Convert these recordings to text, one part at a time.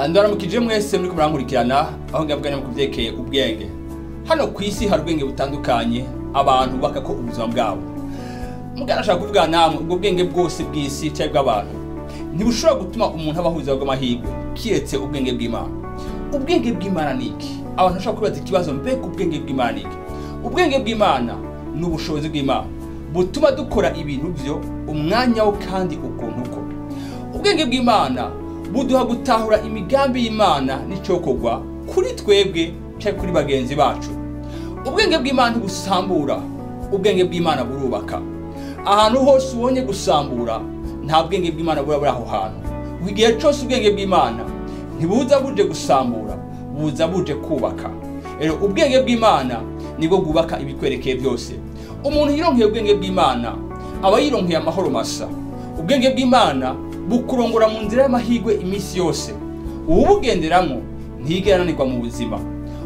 Ndaramukije mwese muri kurankurikirana aho ngavugana mu kuvyekeye ubwenge. Hano kwisi hari ubwenge butandukanye abantu baka ko ubuzima bwabo. Mugana ashaka kuvuga namwe ubwo bwenge bwose bw'isi cyangwa bw'abantu ntibushobora gutuma umuntu abahuza bw'amahirwe kiretse ubwenge bw'Imana. Ubwenge bw'Imana ni iki? Abantu bashobora kwibaza ikibazo, mbega ubwenge bw'Imana ni iki? Ubwenge bw'Imana ni ubushobozi bw'Imana butuma dukora ibintu byo umwanya wo kandi ukuntu uko. Ubwenge bw'Imana buduha gutahura imigambi y'Imana n'icokorwa kuri twebwe cyangwa kuri bagenzi bacu. Ubwenge bw'Imana ntibusambura, ubwenge bw'Imana burubaka. Ahantu hose ubonye gusambura nta bwenge bw'Imana bura buri aho hantu. Igihe cyose ubwenge bw'Imana ntibuza buje gusambura, buza buje kubaka. Rero ubwenge bw'Imana nibwo bwubaka ibikwerekeye byose. Umuntu yironkeye ubwenge bw'Imana aba yironkeye amahoro masa. Ubwenge bw'Imana bukurongora mu nzira y'amahirwe iminsi yose. Uwubugenderamo ntiyigera ananirwa mu buzima.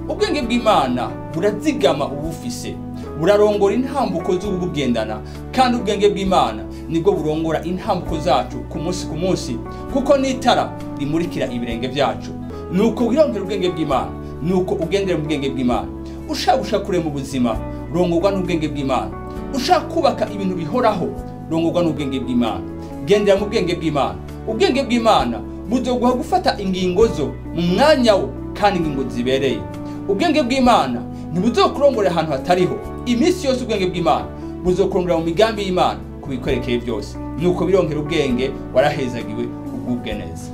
Ubwenge bw'Imana burazigama ubufise, burarongora intambuko z'ubugendana, kandi ubwenge bw'Imana nibwo burongora intambuko zacu ku munsi ku munsi, kuko n'itara rimurikira ibirenge byacu. Nuko wironkera ubwenge bw'Imana, nuko ugendera mu bwenge bw'Imana. Ushaka gushaka kure mu buzima, rongorwa n'ubwenge bw'Imana. Ushaka kubaka ibintu bihoraho, rongorwa n'ubwenge bw'Imana. Gendera mu bwenge bw'Imana. Ubwenge bw'Imana buzoguha gufata ingingo zo mu mwanya wo kandi ingingo zibereye. Ubwenge bw'Imana ntibuzokurongorera ahantu hatariho. Iminsi yose ubwenge bw'Imana buzokurongorera mu migambi y'Imana kubikwerekeye byose. Nuko bironkera ubwenge, warahezagiwe, ugubwe neza.